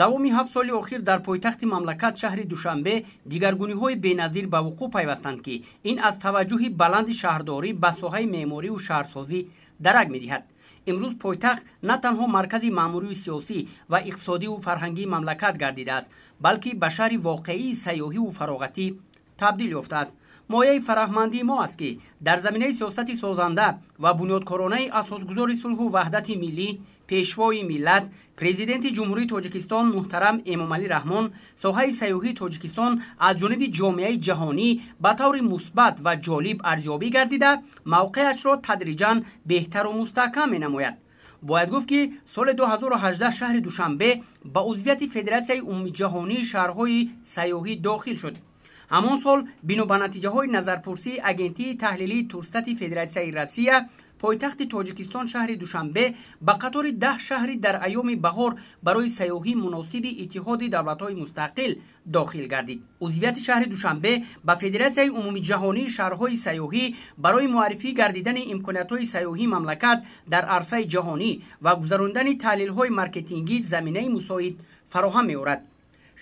Давоми 7 соли охир дар пойтахти мамлакат шаҳри Душанбе дигаргуниҳои беназир ба вуқӯъ пайвастанд, ки ин аз таваҷҷӯҳи баланди шаҳрдорӣ ба соҳаи меъморию шаҳрсозӣ дарак медиҳад. Имрӯз пойтахт на танҳо маркази маъмурию сиёсӣ ва иқтисодиву фарҳангии мамлакат гардидааст, балки ба шаҳри воқеии сайёҳиву фароғатӣ табдил ёфтааст. Мояи фараҳмандии мо аст, ки дар заминаи сиёсати созанда ва бунёдкоронаи асосгузори сулҳу ваҳдати миллӣ, пешвои миллат, президенти Ҷумҳурии Тоҷикистон муҳтарам Эмомалӣ Раҳмон соҳаи сайёҳии Тоҷикистон аз ҷониби ҷомеаи ҷаҳонӣ ба таври мусбат ва ҷолиб арзёбӣ гардида, мавқеашро тадриҷан беҳтару мустаҳкам менамояд. Бояд гуфт, ки соли 2018 шаҳри Душанбе ба узвияти Федератсияи умумиҷаҳонии шаҳрҳои сайёҳӣ дохил шуд. Ҳамон сол бино ба натиҷаҳои назарпурсии агентии таҳлилии Турстати Федератсияи Россия, пойтахти Тоҷикистон шаҳри Душанбе ба қатори 10 шаҳри дар айёми баҳор барои сайёҳӣ муносиби Иттиҳоди давлатҳои мустақил дохил гардид. Узвияти шаҳри Душанбе ба Федератсияи умумиҷаҳонии шаҳрҳои сайёҳӣ барои муаррифӣ гардидани имкониятҳои сайёҳии мамлакат дар арсаи ҷаҳонӣ ва гузарондани таҳлилҳои маркетингӣ заминаи мусоид фароҳам меорад.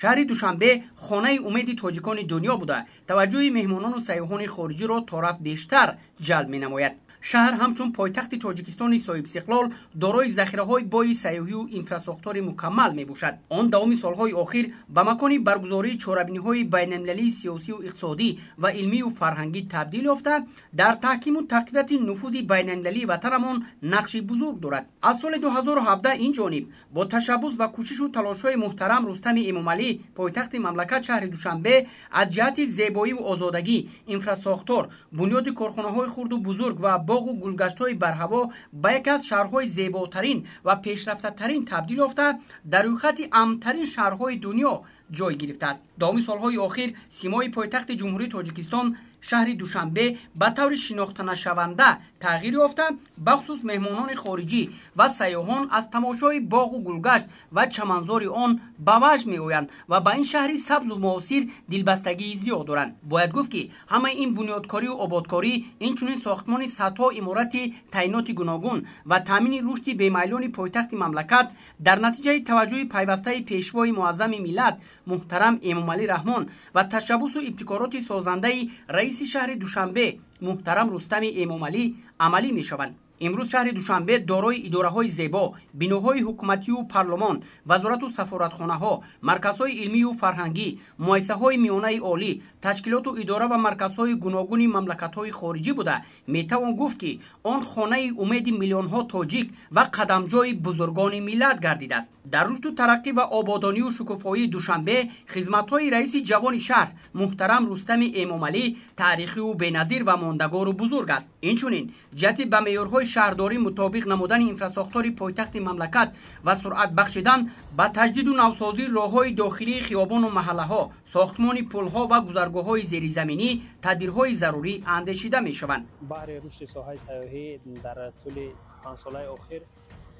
Шаҳри Душанбе хонаи умеди тоҷикони дунё буда, таваҷҷӯҳи меҳмонону сайёҳони хориҷиро торафт бештар ҷалб менамояд. Шаҳр ҳамчун пойтахти Тоҷикистони соҳибистиқлол дорои захираҳои бои сайёҳию инфрасохтори мукаммал мебошад. Он давоми солҳои охир ба макони баргузории чорабиниҳои байналмилалии сиёсию иқтисодӣ ва илмию фарҳангӣ табдил ёфта, дар таҳкиму тақвияти нуфузи байналмилалии ватанамон нақши бузург дорад. Аз соли 2017 ин ҷониб бо ташаббус ва кӯшишу талошҳои муҳтарам Рустами Эмомалӣ пойтахти мамлакат шаҳри Душанбе аз ҷиҳати зебоиву озодагӣ, инфрасохтор, бунёди корхонаҳои хурду бузург ва боғу гулгаштҳои барҳаво ба яке аз шаҳрҳои зеботарин ва пешрафтатарин табдил ёфта, дар рӯйхати амнтарин шаҳрҳои дунё ҷой гирифтааст. Давоми солҳои охир симои пойтахти Ҷумҳурии Тоҷикистон шаҳри Душанбе ба таври шинохтанашаванда тағйир ёфта, бахусус меҳмонони хориҷӣ ва сайёҳон аз тамошои боғу гулгашт ва чаманзори он ба ваҷд меоянд ва ба ин шаҳри сабзу муосир дилбастагии зиёд доранд. Бояд гуфт, ки ҳамаи ин бунёдкорию ободкорӣ, инчунин сохтмони садҳо иморати таъиноти гуногун ва таъмини рушди бемайлони пойтахти мамлакат дар натиҷаи таваҷҷӯҳи пайвастаи пешвои муаззами миллат муҳтарам Эмомалӣ Раҳмон ва ташаббусу ибтикороти созандаи раиси шаҳри Душанбе муҳтарам Рустами Эмомалӣ амалӣ мешаванд. Имрӯз шаҳри Душанбе дорои идораҳои зебо, биноҳои ҳукуматию парлумон, вазорату сафоратхонаҳо, марказҳои илмию фарҳангӣ, муассисаҳои миёнаи олӣ, ташкилоту идора ва марказҳои гуногуни мамлакатҳои хориҷӣ буда, метавон гуфт, ки он хонаи умеди миллионҳо тоҷик ва қадамҷои бузургони миллат гардидааст. Дар рушду тараққӣ ва ободонию шукуфоии Душанбе хизматҳои раиси ҷавони шаҳр муҳтарам Рустами Эмомалӣ таърихию беназир ва мондагору бузург аст. Инчунин ҷиҳати ба меъёрҳои шаҳрдорӣ мутобиқ намудани инфрасохтори пойтахти мамлакат ва суръат бахшидан ба таҷдиду навсозии роҳҳои дохилии хиёбону маҳаллаҳо, сохтмони пулҳо ва гузаргоҳҳои зеризаминӣ тадбирҳои зарурӣ андешида мешаванд. Баҳри рушди соҳаи сайёҳӣ дар тӯли 5 солаи охир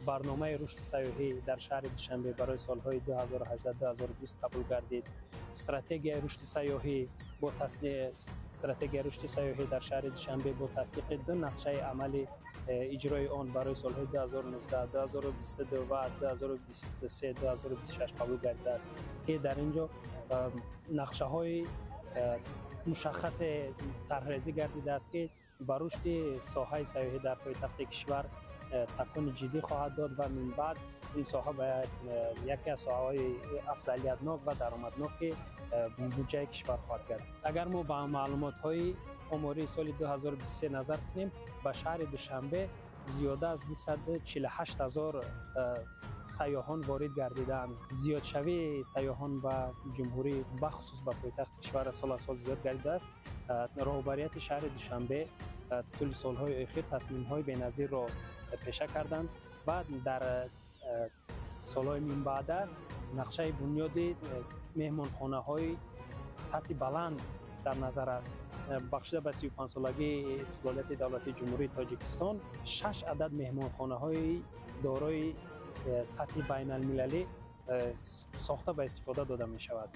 барномаи рушди сайёҳӣ дар шаҳри Душанбе барои солҳои 2018-2020 қабул гардид. Стратегияи рушди сайёҳӣ дар шаҳри Душанбе бо тасдиқи ду нақшаи амали иҷрои он барои солҳои 2019-2022 ва 2023-2026 қабул гардидааст, ки дар ин ҷо нақшаҳои мушаххасе тарҳрезӣ гардидааст, ки ба рушди соҳаи сайёҳӣ дар пойтахти кишвар такони ҷиддӣ хоҳад дод ва минбаъд ин соҳа ба яке аз соҳаҳои афзалиятнок ва даромадноки буҷаи кишвар хоҳад гардид. Агар мо ба маълумотҳои омории соли 2023 назар кунем, ба шаҳри Душанбе зиёда аз 248 ҳазор сайёҳон ворид гардидаанд. Зиёдшавии сайёҳон ба ҷумҳурӣ, бахусус ба пойтахти кишвар, сол аз сол зиёд гардидааст. Роҳбарияти шаҳри Душанбе тӯли солҳои охир тасмимҳои беназирро пеша карданд ва дар солҳои минбаъда нақшаи бунёди меҳмонхонаҳои сатҳи баланд дар назар аст. Бахшида ба 35-солагии истиқлолияти давлатии Ҷумҳурии Тоҷикистон шаш адад меҳмонхонаҳои дорои сатҳи байналмилалӣ сохта ба истифода дода мешавад.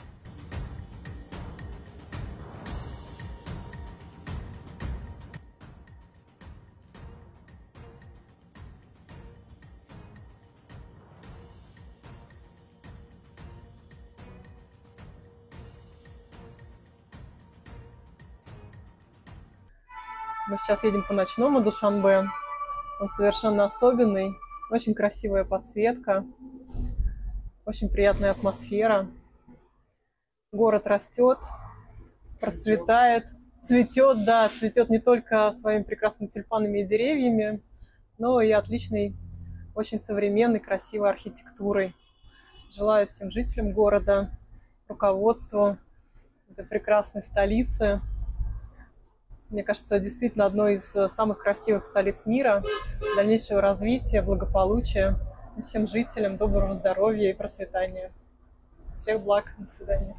Мы сейчас едем по ночному Душанбе. Он совершенно особенный. Очень красивая подсветка. Очень приятная атмосфера. Город растет, процветает, цветет, да, цветет не только своими прекрасными тюльпанами и деревьями, но и отличной, очень современной, красивой архитектурой. Желаю всем жителям города, руководству этой прекрасной столицы, мне кажется, действительно одной из самых красивых столиц мира, дальнейшего развития, благополучия, всем жителям доброго здоровья и процветания. Всех благ. До свидания.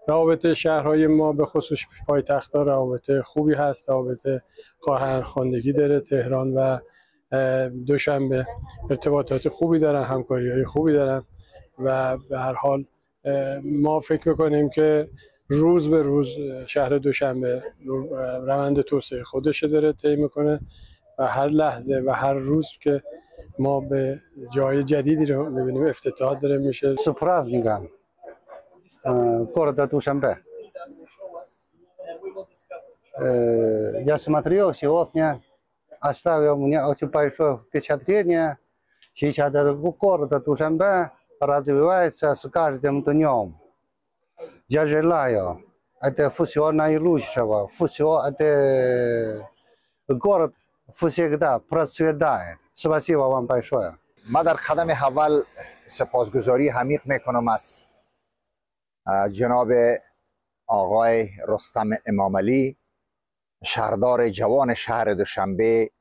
روابط شهرهای ما به خصوص پایتخت‌ها روابط خوبی هست، روابط خواهرخواندگی داره. تهران و دوشنبه ارتباطات خوبی دارن، همکاری‌های خوبی دارن و به هر حال ما فکر می‌کنیم که روز به روز شهر دوشنبه روند توسعه خودش داره طی می‌کنه و هر لحظه و هر روز که ما به جای جدیدی رو می‌بینیم افتتاح داره میشه. С праздником города Душанбе. Я смотрел сегодня, оставил мне очень большое впечатление. Сейчас этот город Душанбе развивается с каждым днем. Я желаю это всего наилучшего, всего это город всегда процветает. Спасибо вам большое. ما در قدم اول سپاسگزاری عمیق میکنم از جناب آقای رستم امامعلی، شهردار جوان شهر دوشنبه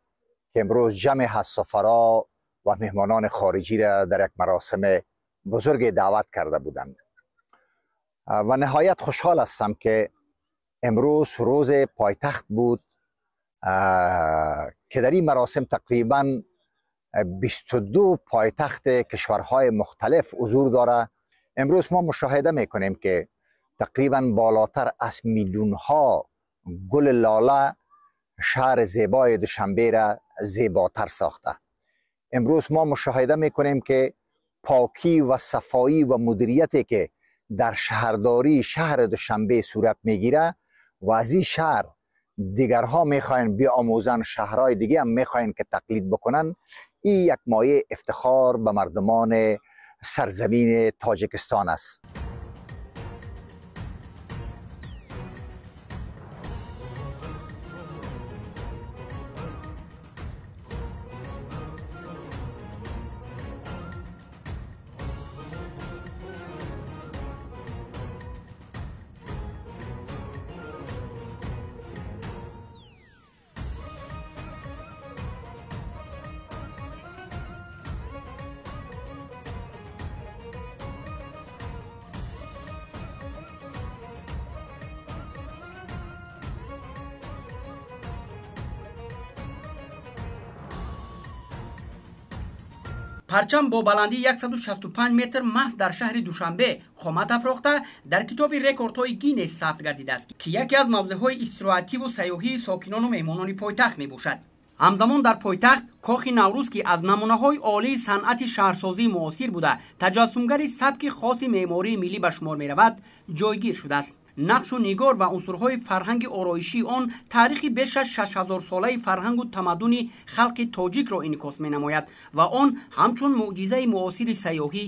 که امروز جمع از سفرا و مهمانان خارجی را در یک مراسم بزرگ دعوت کرده بودند و نهایت خوشحال هستم که امروز روز پایتخت بود که در این مراسم تقریباً 22 پایتخت کشورهای مختلف حضور داره. امروز ما مشاهده میکنیم که تقریباً بالاتر از میلیون ها گل لاله شهر زیبای دوشنبه را زیباتر ساخته. امروز ما مشاهده میکنیم که پاکی و صفایی و مدیریتی که در شهرداری شهر دوشنبه صورت میگیره و از این شهر دیگرها میخواین بیاموزن، شهرهای دیگه هم میخواین که تقلید بکنن، این یک مایه افتخار به مردمان سرزمین تاجیکستان است. Парчам бо баландии 165 метр маҳз дар шаҳри Душанбе қомат афрохта дар китоби рекордҳои Гиннес сабт гардидааст, ки яке аз мавзеъҳои истироҳативу сайёҳии сокинону меҳмонони пойтахт мебошад. Ҳамзамон дар пойтахт кохи Наврӯз, ки аз намунаҳои олии санъати шаҳрсозии муосир буда, таҷассумгари сабки хоси меъмории миллӣ ба шумор меравад, ҷойгир шудааст. Нақшу нигор ва унсурҳои фарҳанги ороишии он таърихи беш аз 6000-солаи фарҳангу тамаддуни халқи тоҷикро инъикос менамояд ва он ҳамчун мӯъҷизаи муосири сайёҳӣ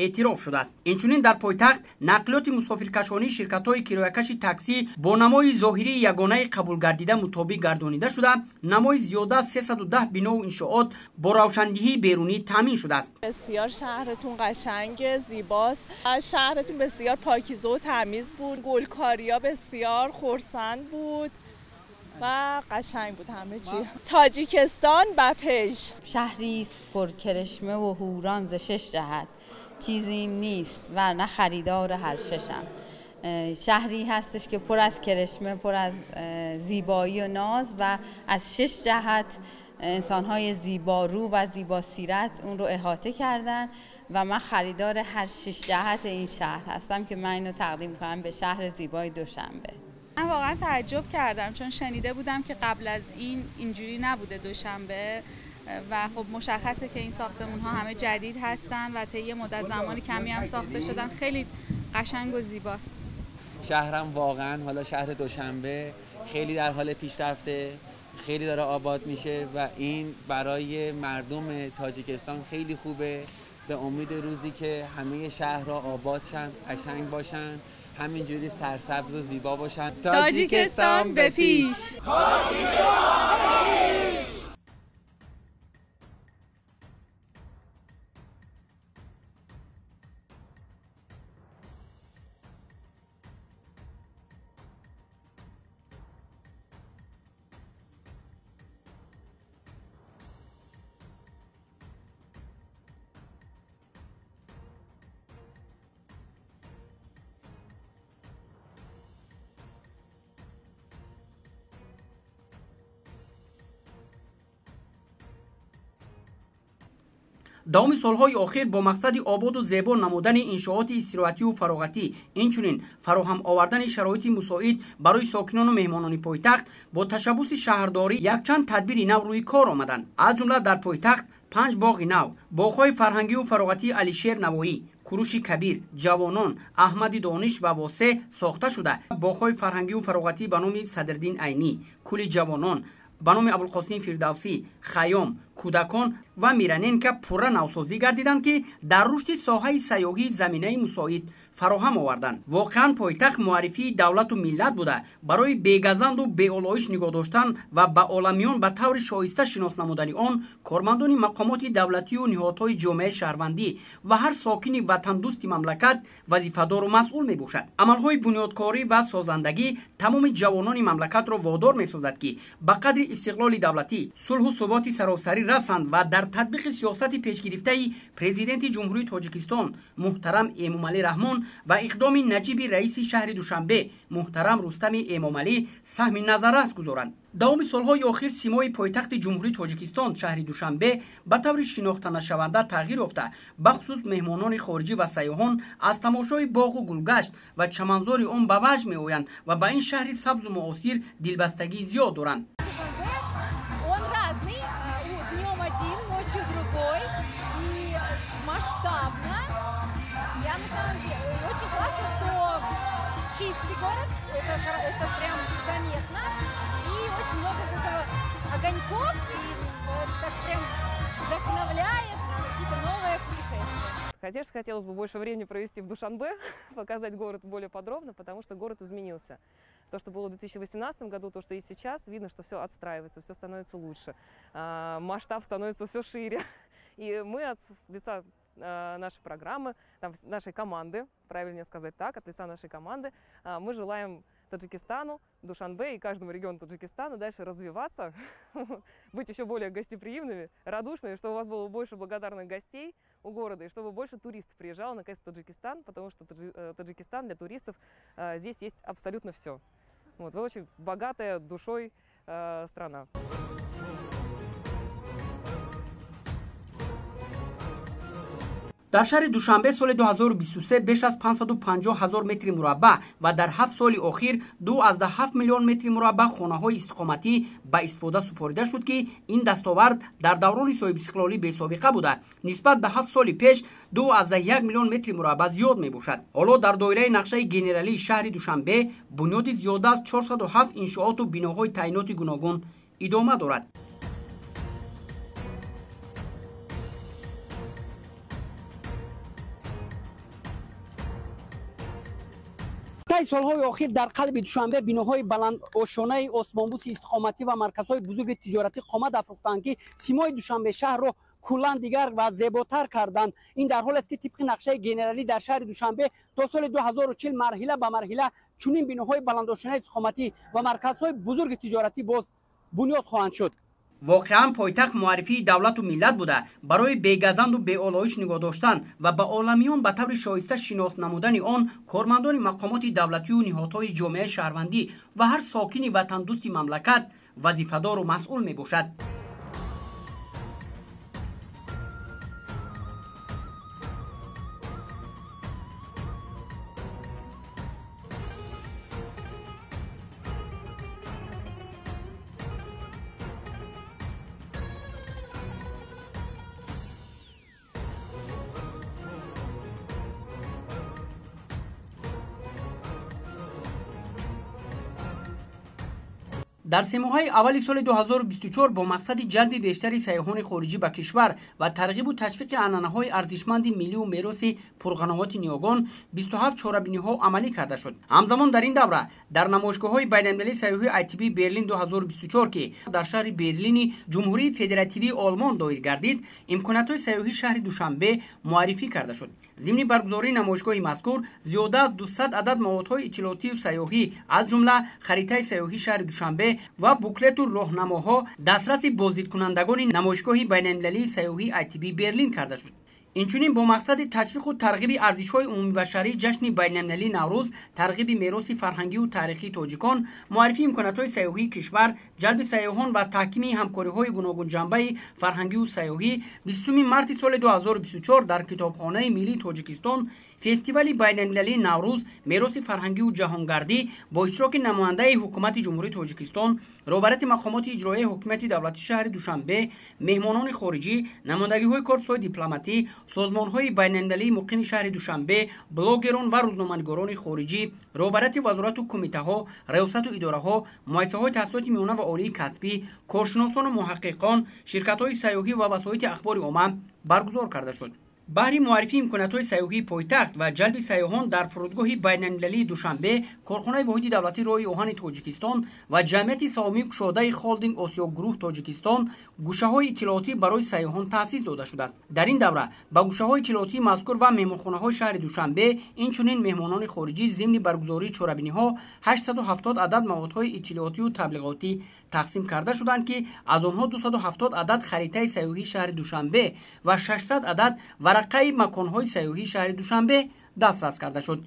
эътироф шудааст. Инчунин дар пойтахт нақлиёти мусофиркашонии ширкатҳои кироякаши таксӣ бо намои зоҳирии ягонаи қабулгардида мутобиқ гардонида шуда, намои зиёда аз 310 бинову иншоот бо равшандиҳии берунӣ таъмин шудааст. بسیار شهرتون قشنگ، زیباست. شهرتون بسیار پاکیزه و تمیز بود. گلکاریا بسیار خرسند بود و قشنگ بود همه چی. تاجیکستان بپیش. شهری است پرکرشمه و هوران ز شش جهت، چیزیم نیست ورنه خریدار هر ششم. شهری هستش که پر از کرشمه، پر از زیبایی و ناز و از شش جهت انسان‌های زیبارو و زیبا سیرت اون رو احاطه کردن و من خریدار هر شش جهت این شهر هستم که من اینو تقدیم کنم به شهر زیبای دوشنبه. من واقعا تعجب کردم چون شنیده بودم که قبل از این اینجوری نبوده دوشنبه و خب مشخصه که این ساختمون ها همه جدید هستن و طی مدت زمان کمی هم ساخته شدن. خیلی قشنگ و زیباست. شهرم واقعا، حالا شهر دوشنبه خیلی در حال پیشرفته، خیلی داره آباد میشه و این برای مردم تاجیکستان خیلی خوبه. به امید روزی که همه شهرها آباد شن، قشنگ باشن، همینجوری سرسبز و زیبا باشن. تاجیکستان به پیش. Давоми солҳои охир бо мақсади ободу зебо намудани иншооти истироҳатию фароғатӣ, инчунин фароҳам овардани шароити мусоид барои сокинону меҳмонони пойтахт бо ташаббуси шаҳрдорӣ якчанд тадбири нав рӯи кор омаданд. Аз ҷумла дар пойтахт 5 боғи нав, боғҳои фарҳангию фароғатии Алишер Навоӣ, Куруши Кабир, Ҷавонон, Аҳмади Дониш ва Восеъ сохта шуда, боғҳои фарҳангию фароғатӣ ба номи Садриддин Айнӣ, Кӯли ҷавонон, ба номи Абулқосим Фирдавсӣ, Хайём, Кӯдакон ва Мироненко пурра навсозӣ гардиданд, ки дар рушди соҳаи сайёҳӣ заминаи мусоид фароҳам оварданд. Воқеан пойтахт муаррифии давлату миллат буда, барои бегазанду беолоиш нигоҳ доштан ва ба оламиён ба таври шоиста шинос намудани он кормандони мақомоти давлатию ниҳодҳои ҷомеаи шаҳрвандӣ ва ҳар сокини ватандӯсти мамлакат вазифадору масъул мебошад. Амалҳои бунёдкорӣ ва созандагӣ тамоми ҷавонони мамлакатро водор месозад, ки ба қадри истиқлоли давлатӣ, сулҳу суботи саросарӣ расанд ва дар татбиқи сиёсати пешгирифтаи президенти Ҷумҳурии Тоҷикистон муҳтарам Эмомалӣ Раҳмон ва иқдоми наҷиби раиси шаҳри Душанбе муҳтарам Рустами Эмомалӣ саҳми назаррас гузоранд. Давоми солҳои охир симои пойтахти Ҷумҳурии Тоҷикистон шаҳри Душанбе ба таври шинохтанашаванда тағйир ёфта, бахусус меҳмонони хориҷӣ ва сайёҳон аз тамошои боғу гулгашт ва чаманзори он ба ваҷд меоянд ва ба ин шаҳри сабзу муосир дилбастагии зиёд доранд. Чистый город, это прям заметно, и очень много вот этого огоньков, и вот так прям вдохновляет на какие-то новые путешествия. Конечно, хотелось бы больше времени провести в Душанбе, показать город более подробно, потому что город изменился. То, что было в 2018 году, то, что и сейчас, видно, что все отстраивается, все становится лучше, масштаб становится все шире. И мы от лица нашей программы, там, нашей команды, правильнее сказать так, от лица нашей команды, мы желаем Таджикистану, Душанбе и каждому региону Таджикистана дальше развиваться, быть еще более гостеприимными, радушными, чтобы у вас было больше благодарных гостей у города и чтобы больше туристов приезжало наконец в Таджикистан, потому что Таджикистан для туристов здесь есть абсолютно все. Вот, вы очень богатая душой страна. Дар шаҳри Душанбе соли 2023 беш аз 550 ҳазор метри мураббаъ ва дар 7 соли охир 2,7 миллион метри мураббаъ хонаҳои истиқоматӣ ба истифода супорида шуд, ки ин дастовард дар даврони соҳибистиқлолӣ бесобиқа буда, нисбат ба 7 соли пеш 2,1 миллион метри мураббаъ зиёд мебошад. Ҳоло дар доираи нақшаи генералии шаҳри Душанбе бунёди зиёда аз 407 иншооту биноҳои таъиноти гуногун идома дорад. Таи солҳои охир дар қалби Душанбе биноҳои баландошонаи осмонбуси истиқоматӣ ва марказҳои бузурги тиҷоратӣ қомат афрӯхтанд, ки симои Душанбе шаҳрро куллан дигар ва зеботар карданд. Ин дар ҳолест, ки тибқи нақшаи генералӣ дар шаҳри Душанбе то соли 2040 марҳила ба марҳила чунин биноҳои баландошонаи истиқоматӣ ва марказҳои бузурги тиҷоратӣ боз бунёд хоҳанд шуд. Воқеан пойтахт муаррифии давлату миллат буда, барои бегазанду беолоиш нигоҳ доштан ва ба оламиён ба таври шоиста шинос намудани он кормандони мақомоти давлатию ниҳодҳои ҷомеаи шаҳрвандӣ ва ҳар сокини ватандӯсти мамлакат вазифадору масъул мебошад. Дар семоҳаи аввали соли 2024 бо мақсади ҷалби бештари сайёҳони хориҷӣ ба кишвар ва тарғибу ташвиқи анъанаҳои арзишманди миллию мероси пурғановати ниёгон 27 чорабиниҳо амалӣ карда шуд. Ҳамзамон дар ин давра дар намоишгоҳҳои байналмилалии сайёҳии ITB Берлин 2024, ки дар шаҳри Берлини Ҷумҳурии Федеративии Олмон доир гардид, имкониятҳои сайёҳии шаҳри Душанбе муаррифӣ карда шуд. Зимни баргузории намоишгоҳи мазкур зиёда аз 200 адад маводҳои иттилоотию сайёҳӣ, аз ҷумла харитаи сайёҳии шаҳри Душанбе ва буклету роҳнамоҳо дастраси боздидкунандагони намоишгоҳи байналмилалии сайёҳии ITB Берлин карда шуд. Инчунин бо мақсади ташвиқу тарғиби арзишҳои умумибашарии ҷашни байналмилалии Наврӯз, тарғиби мероси фарҳангию таърихии тоҷикон, муаррифии имкониятҳои сайёҳии кишвар, ҷалби сайёҳон ва таҳкими ҳамкориҳои гуногунҷанбаи фарҳангию сайёҳӣ 20 марти соли 2024 дар Китобхонаи миллии Тоҷикистон фестивали байналмилалии Наврӯз, мероси фарҳангию ҷаҳонгардӣ бо иштироки намояндаи Ҳукумати Ҷумҳурии Тоҷикистон, роҳбарияти мақомоти иҷроияи ҳокимияти давлати шаҳри Душанбе, меҳмонони хориҷӣ, намояндагиҳои корпусҳои дипломатӣ, созмонҳои байналмилалии муқими шаҳри Душанбе, блогерон ва рӯзноманигорони хориҷӣ, роҳбарияти вазорату кумитаҳо, раёсату идораҳо, муассисаҳои таҳсилоти миёна ва олии касбӣ, коршиносону муҳаққиқон, ширкатҳои сайёҳӣ ва васоити ахбори омма баргузор карда шуд. Баҳри муаррифии имкониятҳои сайёҳии пойтахт ва ҷалби сайёҳон дар фурудгоҳи байналмилалии Душанбе, корхонаи воҳиди давлатии роҳи оҳани Тоҷикистон ва ҷамъияти саҳомии кушодаи холдинг Осиё Гурӯҳ Тоҷикистон гӯшаҳои иттилоотӣ барои сайёҳон таъсис дода шудааст. Дар ин давра ба гӯшаҳои иттилоотии мазкур ва меҳмонхонаҳои шаҳри Душанбе, инчунин меҳмонони хориҷӣ зимни баргузории чорабиниҳо 870 адад маводҳои иттилоотию таблиғотӣ тақсим карда шуданд, ки аз онҳо 270 адад харитаи сайёҳии шаҳри Душанбе ва 600 адад варақаи маконҳои сайёҳии шаҳри Душанбе дастрас карда шуд.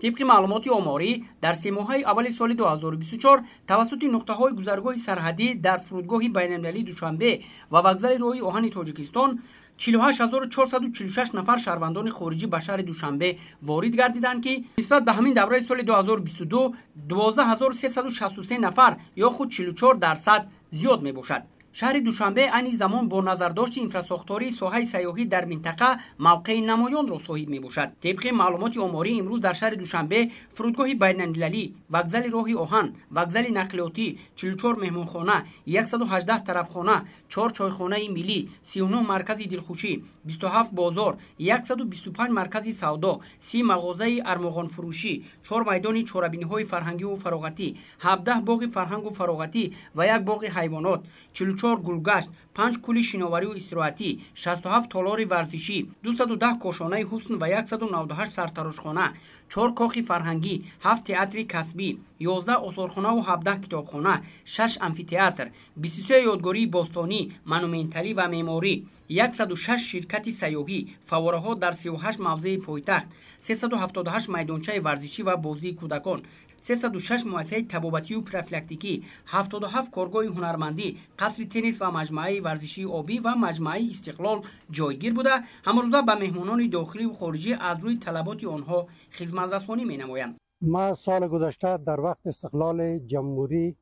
Тибқи маълумоти оморӣ, дар семоҳаи аввали соли 2024 тавассути нуқтаҳои гузаргоҳи сарҳадӣ дар фурудгоҳи байналмилалии Душанбе ва вокзали роҳи оҳани Тоҷикистон 48446 нафар шаҳрвандони хориҷӣ ба шаҳри Душанбе ворид гардиданд, ки нисбат ба ҳамин давраи соли 2022 12363 нафар ё худ 44% зиёд мебошад. Шаҳри Душанбе айни замон бо назардошти инфрасохтории соҳаи сайёҳӣ дар минтақа мавқеи намоёнро соҳиб мебошад. Тибқи маълумоти оморӣ, имрӯз дар шаҳри Душанбе фурудгоҳи байналмилалӣ, вокзали роҳи оҳан, вокзали нақлиётӣ, 44 меҳмонхона, 118 тарабхона, 4 чойхонаи миллӣ, 39 маркази дилхушӣ, 27 бозор, 125 маркази савдо, 30 мағозаи армуғонфурӯшӣ, 4 майдони чорабиниҳои фарҳангиву фароғатӣ, 17 боғи фарҳангу фароғатӣ ва як боғи ҳайвонот, 44 гулгашт, 5 кӯли шиноварию истироҳатӣ, 67 толори варзишӣ, 210 кошонаи ҳусн ва 198 сартарошхона, 4 кохи фарҳангӣ, 7 театри касбӣ, 11 осорхонаву 17 китобхона, 6 амфитеатр, 23 ёдгории бостонӣ, монументалӣ ва меъморӣ, 106 ширкати сайёҳӣ, фаввораҳо дар 38 мавзеи пойтахт, 378 майдончаи варзишӣ ва бозии кӯдакон, 306 муассисаи табобатию профилактикӣ, 77 коргоҳи ҳунармандӣ, қасри теннис ва маҷмӯаи варзишии обӣ ва маҷмӯаи Истиқлол ҷойгир буда, ҳамарӯза ба меҳмонони дохиливу хориҷӣ аз рӯи талаботи онҳо хизматрасонӣ менамоянд. Ман соли гузашта дар вақти истиқлоли Ҷумҳурии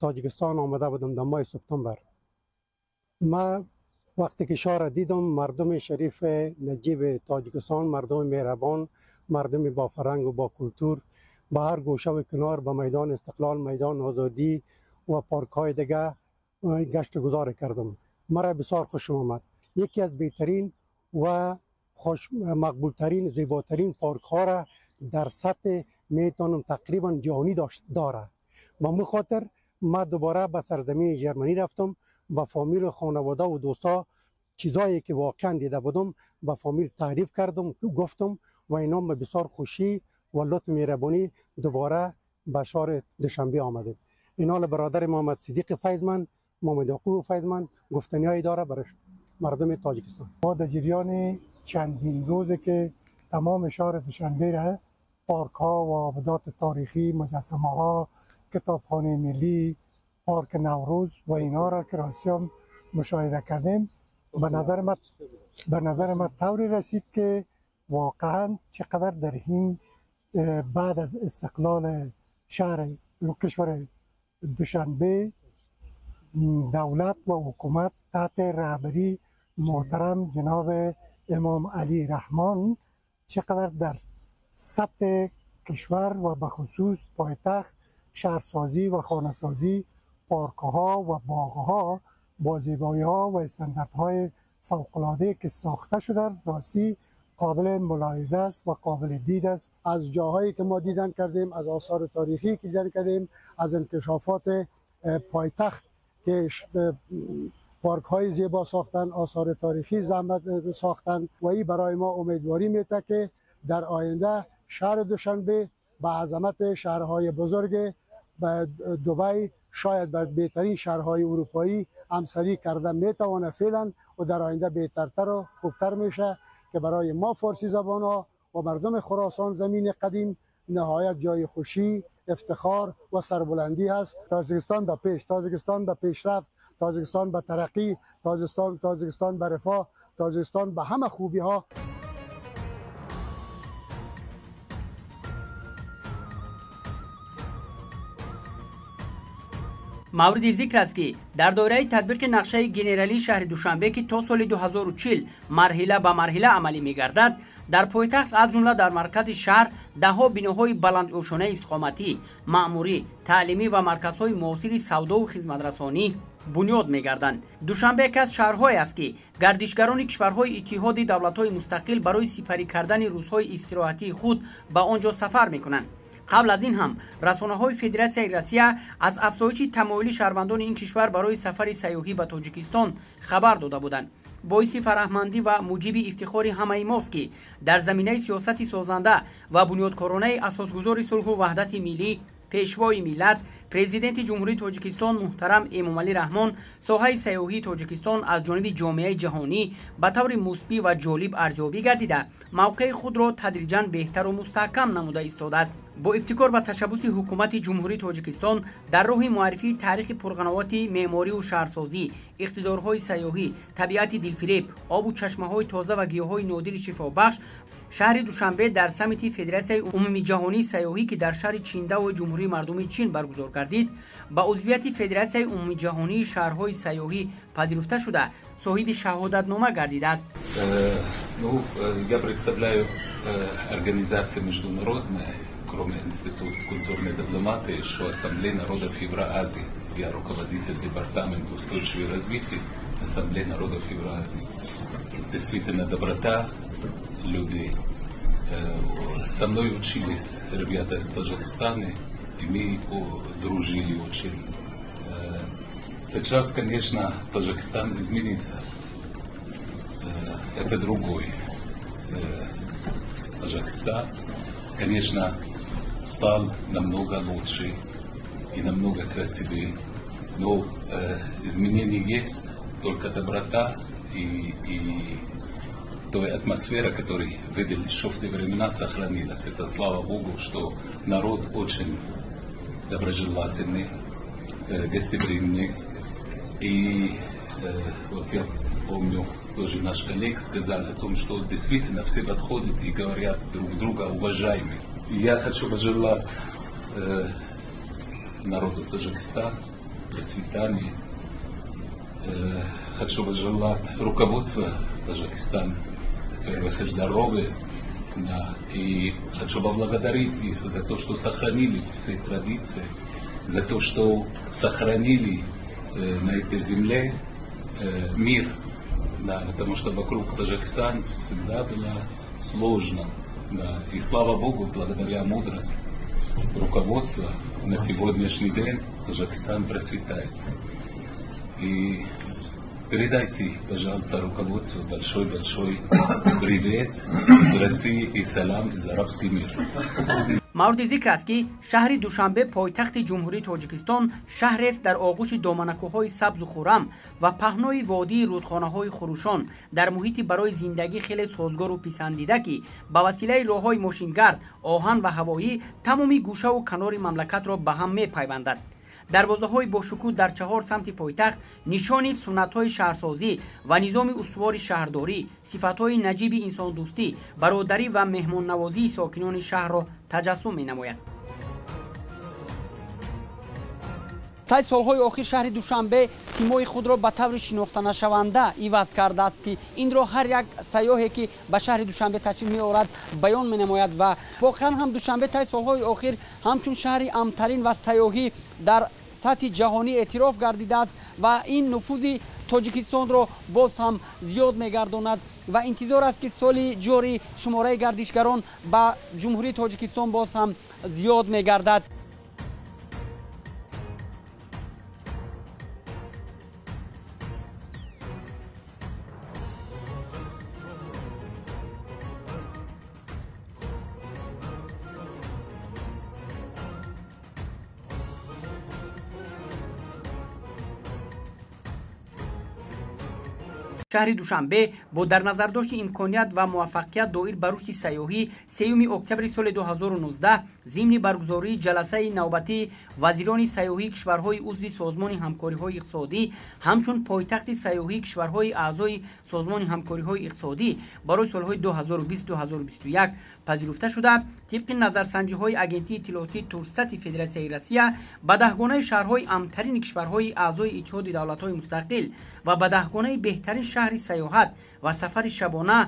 Тоҷикистон омада будам дар моҳи септембр. Ман вақте ки шаҳрро дидам, мардуми шарифи наҷиби Тоҷикистон, мардуми меҳрабон, мардуми бо фарҳангу бо культур, ба ҳар гӯшаву канор, ба майдони Истиқлол, майдони Озодӣ ва паркҳои дига гашту гузор кардам. Маро бисёр хушам омад. Яке аз беҳтарин ва мақбултарин, зеботарин паркҳоро дар сатҳ метавонам тақрибан ҷаҳонӣ дорад. Ба ҳамин хотир ман дубора ба сарзамини Ҷерманӣ рафтам, ба фамил, хонавода ва дӯстҳо чизҳое ки воқеан дида будам ба фамил таъриф кардам, гуфтам ва инҳо ба бисёр хушӣ ва лутф меҳрабонӣ дубора ба шаҳри Душанбе омадем. Инҳола бародари Муҳаммад Сидиқи Файзманд, Муҳаммад Яқуб Файзманд гуфтаниҳое дорад барои мардуми Тоҷикистон. Мо дар ҷараёни чандин рӯзе ки тамоми шаҳри Душанбе را پارک‌ها و آبادات تاریخی، مجسمه‌ها، کتابخانه ملی، پارک نوروز و اینا را که راستی مشاهده کردیم، به نظر من طوری رسید که واقعا چقدر در این بعد از استقلال شهر کشور دوشنبه دولت و حکومت تحت رهبری محترم جناب امام علی رحمان چقدر در سطح کشور و به خصوص پایتخت شهرسازی و خانه‌سازی، پارک ها و باغ ها با زیبایی ها و استانداردهای فوق العاده که ساخته شده راستی قابل ملاحظه است و قابل دید است. از جاهایی که ما دیدن کردیم، از آثار تاریخی که دیدن کردیم، از انکشافات پایتخت که پارک های زیبا ساختن، آثار تاریخی زحمت ساختن و این برای ما امیدواری میده که در آینده شهر دوشنبه به عظمت شهرهای بزرگ دبی، شاید به بهترین شهرهای اروپایی همسری کرده میتوانه فعلا و در آینده بهترتر و خوبتر میشه که برای ما فارسی زبان ها و مردم خراسان زمین قدیم نهایت جای خوشی، افتخار و سربلندی هست. تاجیکستان به پیش، تاجیکستان به پیشرفت، تاجیکستان به ترقی، تاجیکستان به رفاه، تاجیکستان به همه خوبی ها. мавриди зикр аст, ки дар доираи татбиқи нақшаи генералии шаҳри Душанбе, ки то соли 2040 марҳила ба марҳила амалӣ мегардад, дар пойтахт, аз ҷумла дар маркази шаҳр, даҳҳо биноҳои баландошонаи истиқоматӣ, маъмурӣ, таълимӣ ва марказҳои муосири савдову хизматрасонӣ бунёд мегарданд. Душанбе яке аз шаҳрҳое аст, ки гардишгарони кишварҳои Иттиҳоди Давлатҳои Мустақил барои сипарӣ кардани рӯзҳои истироҳатии худ ба он ҷо сафар мекунанд. Қабл аз ин ҳам расонаҳои Федератсияи Россия аз афзоиши тамоюли шаҳрвандони ин кишвар барои сафари сайёҳӣ ба Тоҷикистон хабар дода буданд. Боиси фараҳмандӣ ва муҷиби ифтихори ҳамаи мост, ки дар заминаи сиёсати созанда ва бунёдкоронаи асосгузори сулҳу ваҳдати миллӣ, Пешвои миллат, Президенти Ҷумҳурии Тоҷикистон муҳтарам Эмомалӣ Раҳмон соҳаи сайёҳии Тоҷикистон аз ҷониби ҷомеаи ҷаҳонӣ ба таври мусбӣ ва ҷолиб арзёбӣ гардида, мавқеи худро тадриҷан беҳтару мустаҳкам намуда истодааст. Бо ибтикор ва ташаббуси Ҳукумати Ҷумҳурии Тоҷикистон дар роҳи муаррифии таърихи пурғановати меъморию шаҳрсозӣ, иқтидорҳои сайёҳӣ, табиати дилфиреб, обу чашмаҳои тоза ва гиёҳҳои нодири шифобахш, шаҳри Душанбе дар саммити Федератсияи умумиҷаҳонии сайёҳӣ, ки дар шаҳри Чиндаои Ҷумҳурии Мардумии Чин баргузор гардид, ба узвияти Федератсияи умумиҷаҳонии шаҳрҳои сайёҳӣ пазируфта шуда, соҳиби шаҳодатнома гардидааст. Ну, я представляю организация международная, кроме Института культурной дипломатии, еще Ассамблея народов Евроазии. Я руководитель департамента устойчивого развития Ассамблеи народов Евроазии. Действительно, доброта людей. Со мной учились ребята из Таджикистана, и мы дружили очень. Сейчас, конечно, Таджикистан изменится. Это другой Таджикистан. Конечно, стал намного лучше и намного красивее. Но изменения есть, только доброта и той атмосфера, которую видели еще в те времена, сохранилась. Это слава Богу, что народ очень доброжелательный, гостеприимный. И вот я помню, тоже наш коллег сказал о том, что действительно все подходят и говорят друг друга уважаемые. Я хочу пожелать народу Таджикистана процветания. Хочу пожелать руководству Таджикистана, во-первых, здоровья, да, и хочу поблагодарить их за то, что сохранили все традиции, за то, что сохранили на этой земле мир, да, потому что вокруг Таджикистана всегда было сложно. Да, и слава Богу, благодаря мудрости руководства на сегодняшний день Таджикистан процветает. И передайте, пожалуйста, руководству большой-большой привет из России и салам из арабский мир. Мавриди зикр аст, ки шаҳри Душанбе, пойтахти Ҷумҳурии Тоҷикистон, шаҳрест дар оғӯши доманакӯҳҳои сабзу хуррам ва паҳнои водии рӯдхонаҳои хурӯшон, дар муҳити барои зиндагӣ хеле созгору писандида, ки ба василаи роҳҳои мошингард, оҳан ва ҳавоӣ тамоми гӯшаву канори мамлакатро ба ҳам мепайвандад. Дарвозаҳои бошукӯҳ дар чаҳор самти пойтахт нишони суннатҳои шаҳрсозӣ ва низоми устувори шаҳрдорӣ, сифатҳои наҷиби инсондӯстӣ, бародарӣ ва меҳмоннавозии сокинони шаҳрро таҷассум менамояд. Тай солҳои охир шаҳри Душанбе симои худро ба таври шинохтанашаванда иваз кардааст, ки инро ҳар як сайёҳе, ки ба шаҳри Душанбе ташриф меорад, баён менамояд. Ва воқеан ҳам Душанбе тай солҳои охир ҳамчун шаҳри амнтарин ва сайёҳӣ дар сатҳи ҷаҳонӣ эътироф гардидааст ва ин нуфузи Тоҷикистонро боз ҳам зиёд мегардонад ва интизор аст, ки соли ҷорӣ шумораи гардишгарон ба Ҷумҳурии Тоҷикистон боз ҳам зиёд мегардад. Шаҳри Душанбе бо дар назардошти имконият ва муваффақият доир ба рушди сайёҳӣ 3 октябри соли 2019 зимни баргузории ҷаласаи навбатии вазирони сайёҳии кишварҳои узви Созмони ҳамкориҳои иқтисодӣ ҳамчун пойтахти сайёҳии кишварҳои аъзои Созмони ҳамкориҳои иқтисодӣ барои солҳои 2020-2021 пазируфта шуда, тибқи назарсанҷиҳои Агентии иттилоотии Турстати Федератсияи Россия ба даҳгонаи шаҳрҳои амнтарини кишварҳои аъзои Иттиҳоди давлатҳои мустақил ва ба даҳгонаи беҳтарин шаҳри сайёҳат ва сафари шабона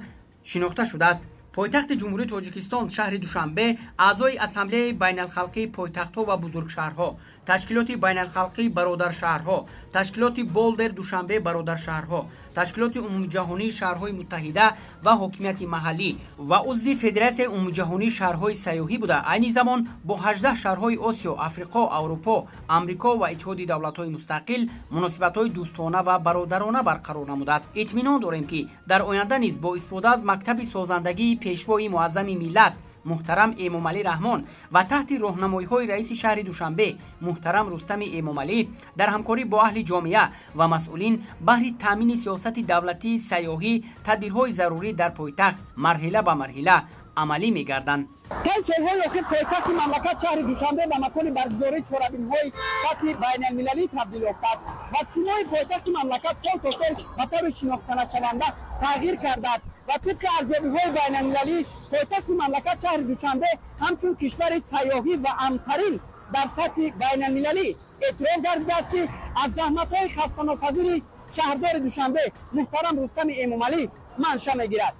шинохта шудааст. Пойтахти Ҷумҳурии Тоҷикистон шаҳри Душанбе аъзои Ассамблеяи байналхалқии пойтахтҳо ва бузургшаҳрҳо, Ташкилоти байналхалқии бародаршаҳрҳо, Ташкилоти Болдер Душанбе бародаршаҳрҳо, Ташкилоти умумиҷаҳонии шаҳрҳои муттаҳида ва ҳокимияти маҳаллӣ ва узви Федератсияи умумиҷаҳонии шаҳрҳои сайёҳӣ буда, айни замон бо 18 шаҳрҳои Осиё, Африқо, Аврупо, Амрико ва Иттиҳоди давлатҳои мустақил муносибатҳои дӯстона ва бародарона барқарор намудааст. Итминон дорем, ки дар оянда низ бо истифода аз мактаби созандагии пешвои муаззами миллат муҳтарам Эмомалӣ Раҳмон ва таҳти роҳнамоиҳои раиси шаҳри Душанбе муҳтарам Рустами Эмомалӣ дар ҳамкорӣ бо аҳли ҷомеа ва масъулин баҳри таъмини сиёсати давлатии сайёҳӣ тадбирҳои зарурӣ дар пойтахт марҳила ба марҳила амалӣ мегарданд. Тай солҳои охир пойтахти мамлакат шаҳри Душанбе ба макони баргузории чорабиниҳои сатҳи байналмилалӣ табдил ёфтааст ва симои пойтахти мамлакат сол то сол ба таври шинохтанашаванда тағйир кардааст ва тибқи арзёбиҳои байналмилалӣ пойтахти мамлакат шаҳри Душанбе ҳамчун кишвари сайёҳӣ ва амнтарин дар сатҳи байналмилалӣ эътироф гардидааст, ки аз заҳматҳои хастанопазири шаҳрдори Душанбе муҳтарам Рустами Эмомалӣ манша мегирад.